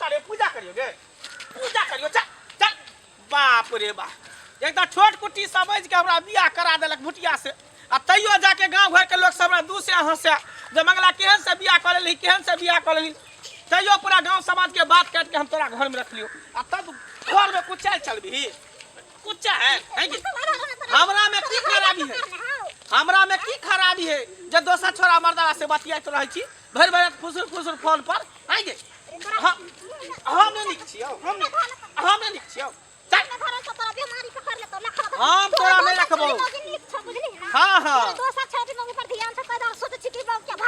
उतारियो पूजा करियो गे पूजा करियो चल चल बाप रे बाप एक तऽ छोट कुट्टी समझ के हमरा बियाह करा देलक भुटिया से आ तैयो जाके गांव घर के लोग सब हमरा दू से हंसे जे मंगला केहन से बियाह कऽ लेलही केहन से बियाह कऽ लेलही तैयो पूरा गांव समाज के बात काटि के हम तोरा घर में रखलियो आ तब घर में कुचाल चलबही कुच्चा है, है कि? हमरा में की खराबी है हमरा में की खराबी है जे दोसर छोरा मर्दावा से बतियाइत रहै छी भरि भरि राति फुसुर फुसुर फोन पर आइ गे हम हम नहि नीक छियौ हम नहि हम नहि नीक छियौ चल हम तोरा नहि रखबौ हाँ हाँ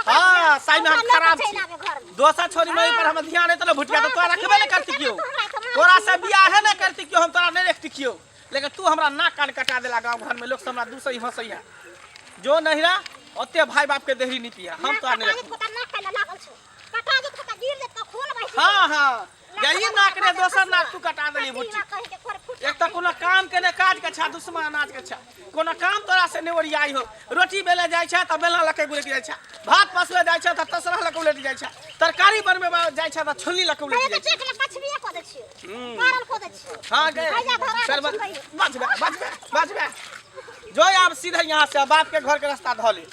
हाँ सही में हम खराब छी दोसर छोरी में पर हम ध्यान नहीं तो भुटिया तो तोरा रखबे नहीं करती क्यों तोरा से बियाह नहीं करती क्यों हम तोरा नहीं रखती क्यों लेकिन तू हमरा नाक कान कटा देला गांव घर में लोग सब हमरा दूसरे ही हंसैया जो नहीं रहा ओते भाई बाप के देहरी नहीं पिया हम तोरा नहीं रखबो हाँ हाँ यही नाक रे दोसर नाक तू कटा देली बुच्ची एक तऽ कोनो काम के नहि काज के छा दुश्मन अनाज के छा कोनो काम तोरा से नहि ओरियाई हो रोटी बेले जाइ छै तऽ बेलना लऽ के गुड़कि जाइ छै भात पसबै जाइ छै तऽ तसरा लऽ के उलटि जाइ छै तरकारी बनबै जाइ छै तऽ छोलनी लऽ के उलटि जाइ छै हाँ गे चल बचबे बचबे बचबे जो आब सीधे यहाँ से बाप के घर के रास्ता धऽ ले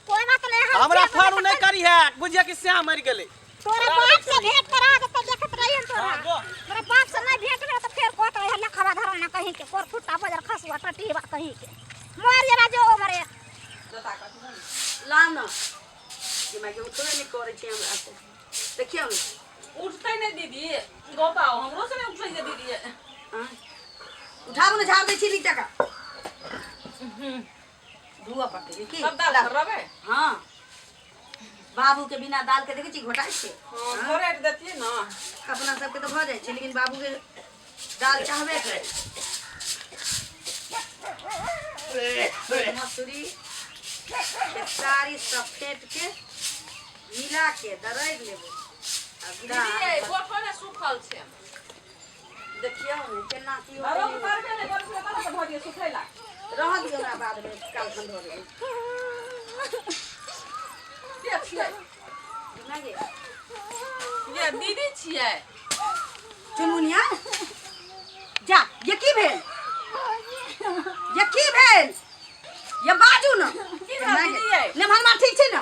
कोई बात नहीं हम हमरा फोन नहीं करी है बुझिए कि श्याम मर गेलै तोरा बाप से भेंट करा दे देखत रही हम तोरा हाँ, जो। मेरा बाप से नहीं भेंट भेल तो फेर कहत रही लखवा धरा ना कहीं के कोर फुटा बजर खसुआ टटीवा कहीं के मर जरा जो मरे लाउ ने कि माय उठबे नहि करै छै हमरा से देखियौ ने उठतै नहि दीदी गोपाओ हमरो से नहि उठै छै दीदी आँय। उठाबू ने झाड़ दै छी नीक जकाँ धुअ पड़तै की सब दाल खराबे हँ बाबूके बिना दालके देखै छी घोटाइ छै हाँ थोड़े देतियै ने अपना सबके तऽ भऽ जाइ छै लेकिन बाबूके दाल चाहबे करे मसूरी खेसारी सब फेंट के मिला के दरड़ि लेबै आ दीदी दाल गोठो ने सुखल छै देखियौ ने केना की रौद होतै पड़बे नहि करै छै तब धऽ दियै सुखैला रहऽ दियौ हमरा बादमे काल्हि खन धऽ देबै के छियै नहि गे ये दीदी छियै चुनमुनिया जा ये की भेल ये की भेल ये बाजू ने की भेल दीदी यै? नेमहनमा ठीक छै ने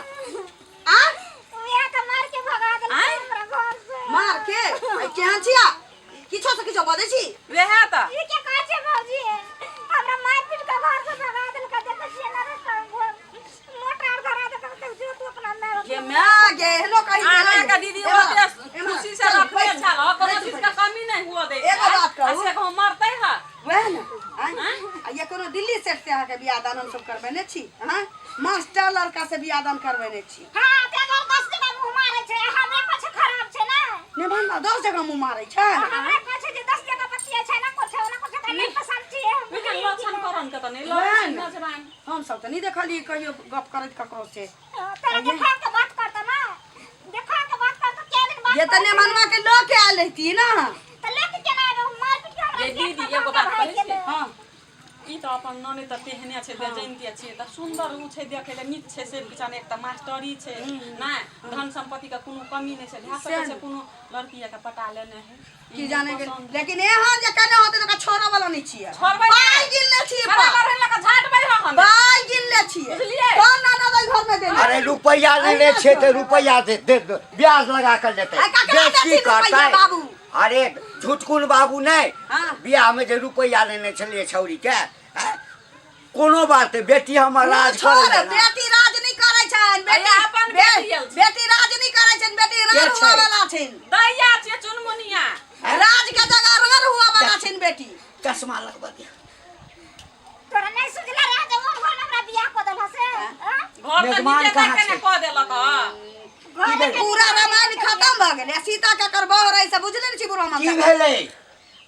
आ उहे के मार के भगा देलकै आँय? हमरा घर से मार के आई केहन छिया किछो से किछो बजै छी वएह तऽ ई के कहै छै भौजी हमरा मार पीट के घर से भगा देलकै देखै छियै ना रास्ता में मोटर धरा देलकै तऽ जो तू अपना माय ये माय गे एहनो कही अहाँके दीदी ओते खुशी से रखने छल कोनो चीज के कमी नहि हुअ दै एगो बात कहू। आ से कहूँ मरतै हँ वएह ने आँय? आ ये कोनो दिल्ली सेट से अहाँके बियाह दान हमसब करबेने छी आँय मास्टर लड़का से बियाह दान करबेने छी हाँ ते घर 10 जगह मुंह मारै छै हमरे पाछे खराब छै ना ने भंडा 10 जगह मुँह मारै छै हमरे पाछे जे 10 जगह बतिया छै ना कुछ ना कुछ तऽ नहीं पसंद छी हम लेकिन लक्षण करन के तऽ नहि वएह लक्षण ने। नजरान हमसब तऽ नहि देखलियै कहियो गप करैत ककरो से तोरा देखा के बात करता ना देखा के बात करता के दिन बात ये तऽ नेमनवा के लऽ के आयल रहिती ना तऽ लेके केना एबै मार पीट के हमरा ये दीदी एगो बात कहै छियै हाँ ई तऽ अपन ननैद तऽ तेहने छै बेजैनते छियै तऽ सुन्दर ओ छै देखै लए नीक छै सब किछु एक तऽ मास्टरी छै नहि धन सम्पत्तिके कोनो कमी नहि छै भए सकै छै कोनो लड़की के पटा लेने है की जाने गेल लेकिन एहन जे केने होते तऽ ओकरा छोड़ऽ वाला नहि छियै छोड़बै नहि। पाइ गिन ले छियै खड़ा रहै लऽ कऽ झाँटबै हम पाइ गिन ले छियै बुझलियै? कोन ननद ओहि घर में देने अरे रुपैआ लेने छियै तऽ रुपैआ दे दे दे, ब्याज लगा कऽ लेतै आ ककरा बेसी देथिन रुपैआ करतै बाबू? अरे झुटकुन बाबू नहि हाँ। बियाह में जे रुपैआ लेने छलियै छौड़ी के आँय? कोनो बात नहि बेटी हमर राज छोड़ करै ने। बेटी राज नहि करै छनि बेटी अरे अपन बेटी आयल छै। बेटी राज नहि करै छनि बेटी राज छै? हुआ वाला छनि दैया छियै चुनमुनिया राज के जगह राज हुआ वाला छनि बेटी चश्मा लगबऽ दिअ तोरा नहीं सुझला रहे जे ओहन घर में हमरा बियाह कऽ देलह से आँ? घर तऽ मेजबान नीके कहाँ देख के ने छै? कऽ देलक हँ घर में पूरा रामायण खत्म भऽ गेलै आ सीता केकर बह रहै से बुझले ने छी बुढ़वा की माता भेलै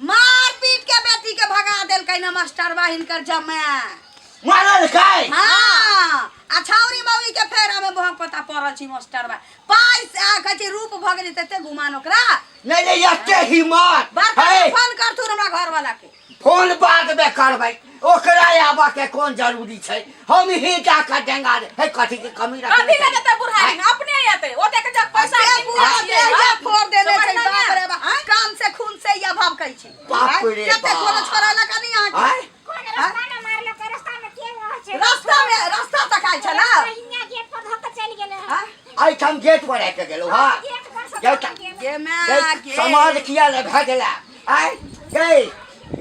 मार पीट के बेटी के भगा देलकै ना मास्टरवा हिनकर जमाय मारलकै हाँ आ छाउरी मौगी के फेरा में भोग पता पड़ल छी मास्टरवा पाइ से आ कहै छी रूप भऽ गेलै तते गुमान ओकरा नहि नहि एते हिम्मत बड़का है फोन करथुन हमरा घर वाला के फोन बाद में करबै ओकरा आबऽ के कोन जरूरी छै हम ही जाके डेंगा दे हे कथी के कमी रखने कथी छै? लए जेतै बुढ़ारी में अपने एतै ओते के जब पैसा से गिनते पूरा छियै, देहिया हँ? फोड़ देने छै समझ बाप रे बाप सकै छी। बाप रे कते बाप। कोनो छोड़ा लगा नहीं अहाँके। आँय? कोन रास्ता में मारलक? रास्ता में के रहै छै? रास्ता में रास्ता तकाइ छै ना। हियाँ गेट पर धऽ के चलि गेलै हँ। आँय? एहिठाम गेट पर आबि कऽ गेलहुँ हँ। गेट पर से गेट- धऽ के गेलै। गे माय गे। समाज किया ले भए गेला? आँय गै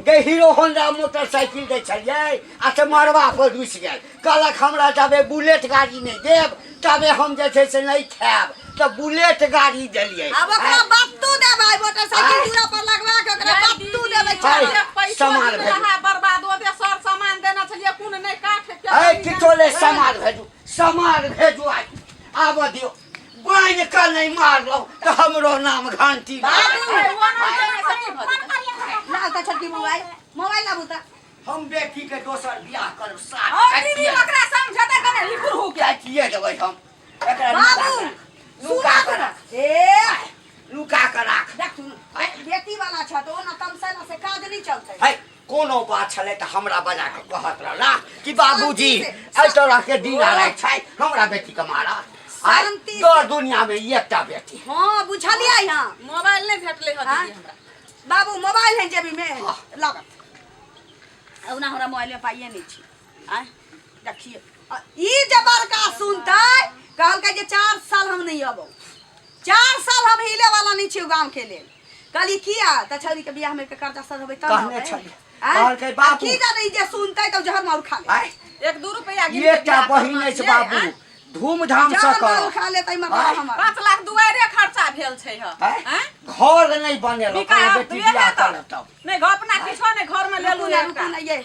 गै, हीरो होंडा मोटरसाइकिल दै छलियै आ से मरबा पर रुसि गेल, कहलक हमरा जाबे बुलेट गाड़ी नहि देब तबे हम जे छै से नहि खायब, तऽ बुलेट गाड़ी देलियै। आब ओकरा आँय? बत्तू देबै, मोटरसाइकिल आँय? दूरा पर लगवा के ओकरा यै बत्तू दीदी, देबै। आँय? चल। एतेक पैसो सामान दिन भेजू। रहा बर्बाद, ओते सर सामान देने छलियै, कोन नहि काठ के। ऐ किछो ले, समाज भेजू, समाज भेजू। आइ आबऽ दियौ, बान्हि कऽ नहि मारलहुँ तऽ हमरो नाम घंटी। बाबू। ऐ, ओना केने से की भऽ फोन जेतै? करियौ हमरा। लाल तऽ छोटकी मोबाइल, मोबाइल लाबू तऽ। हम बेटी के दोसर बियाह करब साथ। और दीदी, ओकरा समझेतै कने लिखुरहु के। काटिए देबै हम एकरा। नुका बाबू, कऽ राख, नुका सुना कऽ राख। ए नुका कऽ राख। देख सुन, बेटी वाला छ तऽ ओना तमसैला से काज नहि चलतै। है, कोनो बात छलै तऽ हमरा बजा कऽ कहत रहला कि बाबूजी, शान्ति से- एहि तरह के दिन आबै छै, हमरा बेटी के मारा। आइ शान्ति से- दर दुनिया में एकटा बेटी। हँ, बुझलियै। हँ। मोबाइल नहि भेटलै हँ आँय? दीदी हमरा। बाबू, मोबाइल है जेबी में? हाँ। लागत ओना हमरा मोबाइल में पाइए नहीं छी। आँय, देखिए, ई जे बड़का सुनतै, कहलकै जे 4 साल हम नहीं अबौ, 4 साल हम हिले वाला नहीं छी गाँव के लेल। कहली किया? तऽ छौरी के बियाह में के कर्जा सधबै तब कहने अबै। छलियै। आँय? कहलकै आ बाबू। की जाने, ई जे सुनतै तऽ जहर मार खा ले। आइ एक दू रुपैआ गिन के एकटा बियाह बहिन करना अछि छियै, बाबू, आँय? धूमधाम से जहर मार कर। खा लेतै मरदा आँय? हमर। 5 लाख दुआरे खर्चा भेल छै ह। आँय? आँय? घर नहि बनेलहुँ। बिका कहलहुँ बेटी दुए बियाह तऽ करब तब। नहि अपना किछो नहि घर में रुकू लेलू ना, एकटा। रुकू ना ये।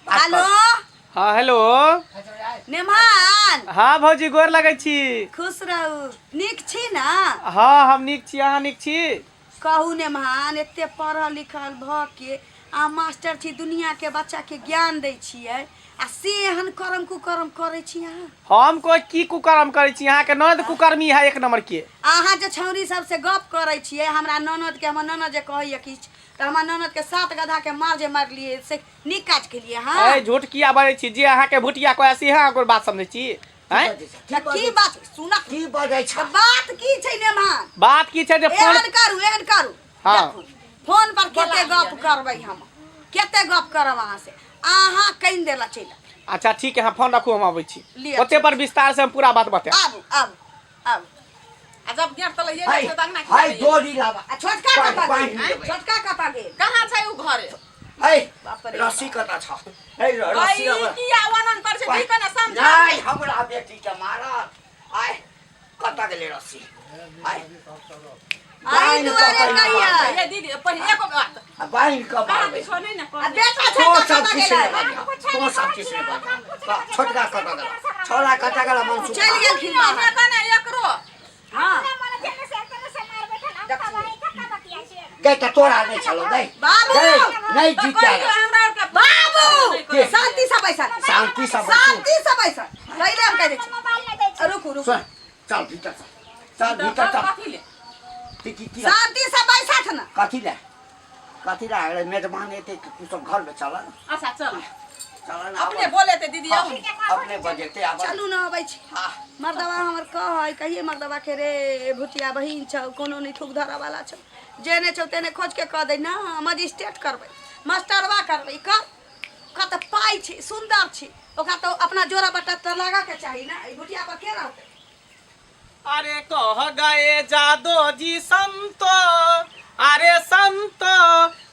बात हेलो। कर। हाँ, हेलो। नेमान। हाँ भौजी, गोर लगै छी। खुश रहू, नीक छी ना? हाँ, हम नीक छी, अहाँ नीक छी? कहू नेमान, एते पढ़ल लिखल भऽ के आ मास्टर छी, दुनिया के बच्चा के ज्ञान दै छियै आ से एहन करम कुकरम करै छी अहाँ? हम कोई की कुकर्म करै छी? अहाँके ननद कुकर्मी है एक नंबर के। अहाँ जे छौरी सबसे गप करै छियै, हमरा ननद के, हमर ननद जे कहैया किछु तऽ हमर ननद के सात गधा के मार जे मारलियै से नीक काज केलियै? हाँ। ए, झूठ किया बजै छी? जे अहाँके भुटिया कहै से अहाँ ओकर बात समझै छी? आँय? तऽ की बात सुनक? की बजै छ? तऽ बात की छै नेमान? बात की छै जे फोन एहन करू, एहन करू। हाँ। देखू, फोन पर कते बोला गप लिअ। करबै हम, कते गप करब अहाँ से? अहाँ कनि देर ला चलि आउ। अच्छा ठीक है, अहाँ फोन रखू, हम अबै छी। लिअ। ओते पर विस्तार से हम पूरा बात बतायब। आबू, आबू, आबू। आ जब गेट तले ये हाय छै तऽ अंगना हाय की डोरी लाबा। आ छोटका कतऽ पानि गेल? देबै। छोटका कतऽ गेल? कहाँ छै उ घरे? है, बाप रे। रस्सी कतऽ छ? है, रस्सी ई लाबा। किया ओनन कर छै? की कने समझा। नहि, हमरा बेटी के मारत। आय, कतऽ गेलै रस्सी? आय। एहि दुआरे कहिया। ये दीदी, पहिले एको बात। आ बान्हि कऽ कहाँ मारबै। किछो नहि ने आ कहने। बेटा तो छोटका सब कतऽ किछु गेलै? नहि बजिह, तो सब किछु नहि बजिह। छोटका कतऽ गेल? छोड़ा कतऽ गेल मनसुख? चलि गेलखिन बाहर। कने एकरो। हाँ। गै, तऽ तोरा नहि छलौ गै। बाबू! गै, नहि तऽ जीता। कहियो हमरा आरके बाबू, के? शांति से बैसल। शांति से बैसू। शांति से बैसल, पहिले हम कहि दै छी। रुकू, रुकू। सुन, चल भीतर चल, चल भीतर चल। कथी ले? की की की? शांति से बैसठ ना। कथी ले, कथी ले? अरे मेजबान एतै, तू सब घर में चल ना। अच्छा चल। चल ना। अपने बोलेते दीदी, आउ। अपने बजेते आब। चलू ना, अबै छी। हाँ। मर्दवा हमर कहै, कहिए मर्दवा के रे भुटिया, बहिन छौ, कोनो नहि थूक धरऽ वाला छौ, जेने छौ तेने खोज के कह दै ना, मजिस्ट्रेट करबै, मास्टरवा करबै। कर ओकरा तऽ पाइ छै, सुन्दर छै, ओकरा तऽ अपना जोड़ा बट्टा तऽ लागऽ के चाही ना। ई भुटिया पर के रहतै? अरे कह गए जादो जी संतो, अरे संतो,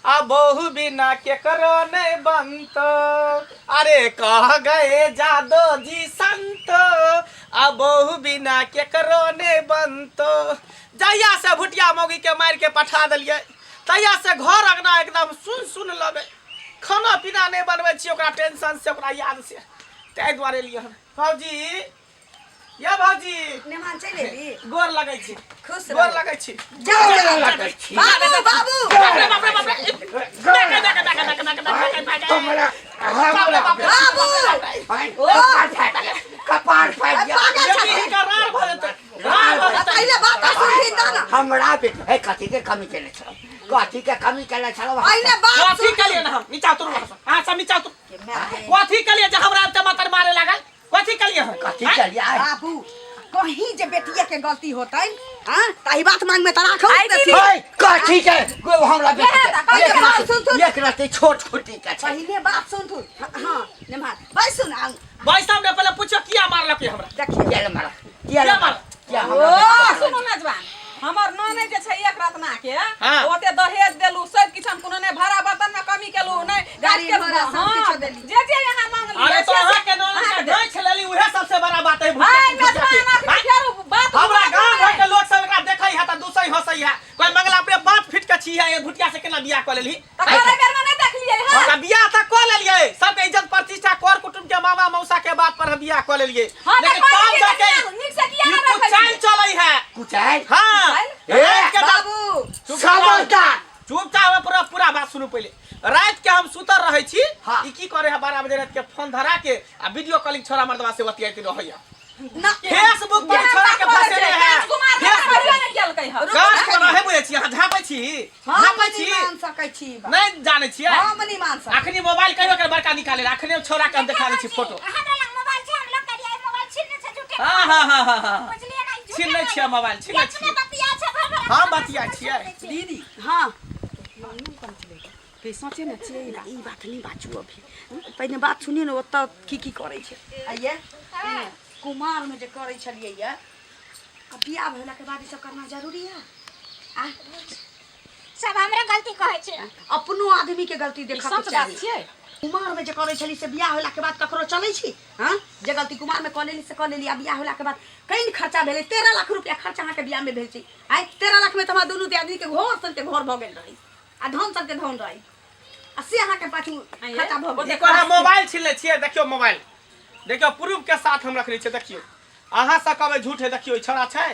आ बहु बिना केकरो नहीं बनतो। अरे कह गए जादो जी संतो, आ बहु बिना केकरो नहीं बनतो। जहिया से भुटिया मौगी के मारि के पठा देलियै, तहिया से घर अंगना एकदम सुन सुन लगे। खाना पीना नहि बनबै छी ओकरा टेंशन से, ओकरा याद से। ताहि दुआरे एलियै हन। भौजी, या भौजी। नेमान, चलि एली? गोर लगै छी। खुश गोर रह। लगै छी। जाओ, जाओ। लगै छी। बाबू, बाबू। बाप रे बाप रे बाप रे, bank, bank, bank, bank, bank, bank, bank, bank. हमरा हमरा बाबू। आँय, कपार फाटि गेल, कपार फाटि गेल। पागल बेटी छथिन। हिनकर रार भऽ जेतै, रार भऽ जेतै। पहिले बात सुनही तऽ ना। हमरा बेटी हे, कथी के कमी केने छलौ? कथी के कमी केने छलौ? पहिले बात कथी सुन। केलियै ने हम? नीचा उतरू अहाँ सब, अहाँ सब नीचा उतरू। कथी केलियै जे हमरा एते मातर मारे लागल? कथी केलियै हम? कथी आँय? केलियै? बाबू। कहीं जे बेटिया के गलती होतै हां ताही बात मांग में त राखो आइ दीदी। है कथी के गो हमरा बेटी इएह तऽ, के पहिले बात सुन सुन। एक राति छोट खुटी के छै पहिले बात सुन तू हां नेमहार भाई सुन आ भाई साहब ने पहले पूछो किया मारलक ये हमरा देखिए किया ले मारा किया ले किया मारा मारा? किया हमरा ओ, बेटी के सुनू नजवान हमर ननैद जे छै एक रत्ना के हाँ। ओते दहेज देलू सब किछु हम कोनो नहि भाड़ा बर्तन में कमी केलू नहि गाड़ी रात के- घोड़ा सब हाँ, किछु देली। जे जे यहाँ मांगली अरे तो अहाँ के ननद के नहीं छलेली उहे सबसे बड़ा बात है भुटिया हाय के भुटिया के। नजवान अखनी हाँ? फेरू बात हमरा बुझा गांव देबै। घर के लोग सब एकरा देखै है त दूसै हंसै है कोई मंगला अपने 5 फीट के छी है ये भुटिया से केना बियाह क लेलही तऽ करे बेर में नहि देखलियै हँ हमरा बियाह त क लेलियै सबके इज्जत प्रतिष्ठा कर कुटुंब के मामा मौसा के बात पर हम बियाह क लेलियै हाँ, तऽ लेकिन कऽ तब लेलियै जाके तऽ नीक से किया ई नहि रखै कुचाल छियै? चलै है कुचाल हाँ कुचाल? ए, रात के जब- बाबू समझदार चुपचाप हम पूरा पूरा बात सुनू पहिले रात के हम सुतल रहै छी हाँ। ई की करे है 12 बजे रात के फोन धरा के आ वीडियो कॉलिंग छोरा मर्दवा से बतियाइत रहै है ना फेसबुक पर केहन छोरा के बात करै फंसेने छै? है राजकुमार के फेसबुक कहियो नहि केलकै हँ। गाछ पर रहे बुझै छी अहाँ झाँपै छी हम झाँपै नहीं छी मान सकै छी ई बात। नहीं जानै छियै हम नहीं मान सकै अखनी मोबाइल कहियो के बड़का निकाले अखने छोरा के हम देखा दै छी फोटो हमरा लग मोबाइल छै हम लग करियै मोबाइल छीन छै झूठे हाँ हाँ हाँ हाँ हाँ बुझलियै ना ई झूठे छीन लै छियै मोबाइल छीन लै अपने छियै बतिया छै भर भर हम बतिया छियै दीदी हां के सोचे ने छियै ई बात। ई बात नहीं बाजू अभी पहिने बात सुनिए ने ओतऽ की की करै छै आइये कुमार में जे करै छलियै ये आ बियाह भेला के बाद ई सब करना जरूरी है आ सब हमरे गलती कहै छै अपनो आदमी के गलती ई देखऽ के सच बात चाही छियै कुमार में जे करै छली से बियाह होला के बाद ककरो चलै छी हाँ जे गलती कुमार में कऽ लेली से कऽ लेली आ बियाह होला के बाद कहीं खर्चा भेलै 13 लाख रुपया खर्चा अहाँके बियाह में भेल छै आइ 13 लाख में तऽ हमरा दुनू आदमी के घर सन के घर भऽ गेल रहै आ धन सन के धन रहै आ से अहाँके पाछू खर्चा भऽ गेल देखो अहाँ मोबाइल छीन लै छियै देखियौ मोबाइल देखियौ प्रूफ के साथ हम रखने छियै देखियौ अहाँ सब कहबै झूठ है देखियौ ई छोड़ा छै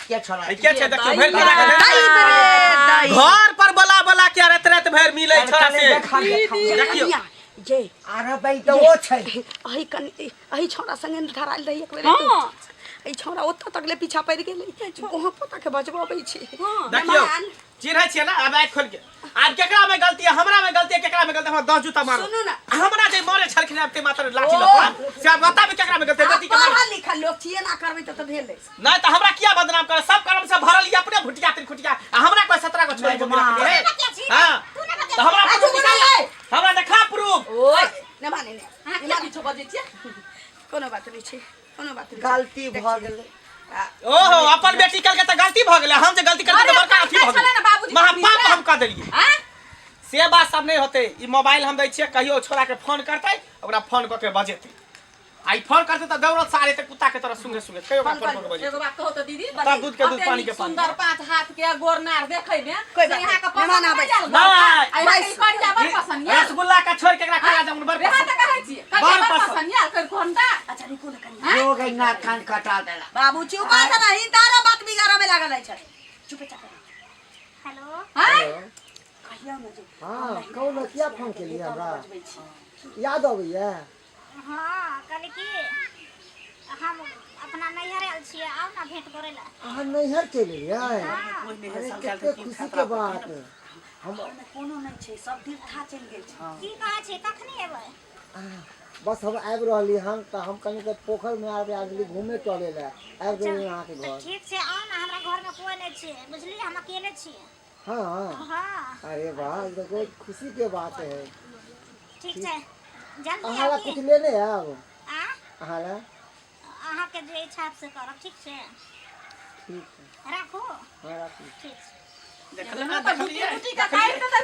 के छोड़ा ई के छै देखियौ भरि दिन राखल दाइ है। रे दाइ घर पर बोला बोला के रात रात भरि मिलै छोड़ा से देखियौ कनिया जे अरे भाई तऽ ओ छै अही कनि अही छौड़ा संगे धरायल रही एक बेर हाँ। एहि छौड़ा ओतऽ तकले पीछा पड़ि गेलै वहाँ पोता के बजबबै छै देखियौ मेहमान, चिन्है छियै ना आब आँखि खोलि के आब केकरा में गलती है हमरा में गलती है केकरा में गलती है हमरा 10 जूता मारो सुनू ना। हमरा जे मारे छलखिन आब ते मात्र लाठी ओ। लऽ कऽ से आब बताबी केकरा में गलती है बेटी के मारे पढ़ल लिखल लोग छियै ना करबै तऽ तऽ भेलै नहीं तो हमरा किया बदनाम करे सब कर्म से भरल ये अपने भुटिया तिन खुटिया आ हमरा कोई 17 को छोड़ी नहीं, रखने है बतिया छी हां तू ना बतिया तो हमरा आ, प्रूफ चुप निकाल रह। हमरा देखा प्रूफ ओए नहि माने ने अहाँ किया किछो बजै छियै कोनो बात नहि छै कोनो बात नहि छै। गलती भऽ गेलै ओहो अपन बेटी कल के त गलती भ गेलै हम जे गलती करके अरे त बड़का अथी भ छलै गेलै ने बाबूजी महापाप हम कह देलियै आँय? से बात सब नहीं होते ई मोबाइल हम दै छियै कहियो छोरा के फोन करतै ओकरा फोन कऽ के बजेतै आ ई फोन करतै तऽ दौड़त सारे तऽ कुत्ता के तरह सुंघे सुंघे कहियो ओकरा फोन कऽ के बजेतै एगो बात कहू तऽ दीदी तब दूध के दूध, अते पानी के नीक पानी। सुंदर पाँच हाथ के गोर नार देखै में कोई से बात यहाँ के नहीं। पसंद मेहमान नहि आबै। आयल नहि। आ यहाँ के ई करिया बड़ पसंद आयल रसगुल्ला के छोड़ के एकरा काला जामुन बड़ वएह पसंद तऽ कहै छी बड़ करिया बड़ पसंद। पसंद आयल कर कोनटा अच्छा रुकू ने कनिया लोग नाक कान कटा देला बाबू चुप आ ना ही तारा बात बिगाड़ा में लागल छै चुप चाप हेलो आँय? कहिया ने जे हाँ कहू ने किया फोन केलियै हमरा बजबै छी याद अबैया हँ कहली कि हम अपना नैहर आयल छियै आउ ने भेंट करै लए अहाँ नैहर चलि एलियै हँ अरे कते खुशीके बात हम घरमे कोनो नहि छै सब दीर्घा चलि गेल छै की कहै छी कखनी एबै बस हम आबि रहली हन तऽ हम कनि तऽ पोखरिमे आबि गेली घूमे टहले लए आबि गेली अहाँके तऽ घर ठीक छै आउ ने हमरा घरमे कोइ नहि छै बुझलियै हम अकेले छियै हाँ हँ अरे वाह ई तऽ बहुत खुशीके बात है ठीक छै जल्दी अहाँ आउ लए की किछु लेने आयब आ अहाँ लए अहाँके जे इच्छा से करब ठीक छै ठीक है राखू हाँ राखू ठीक छै देखलियै ना, देखलियै कुटी के काटि देतै।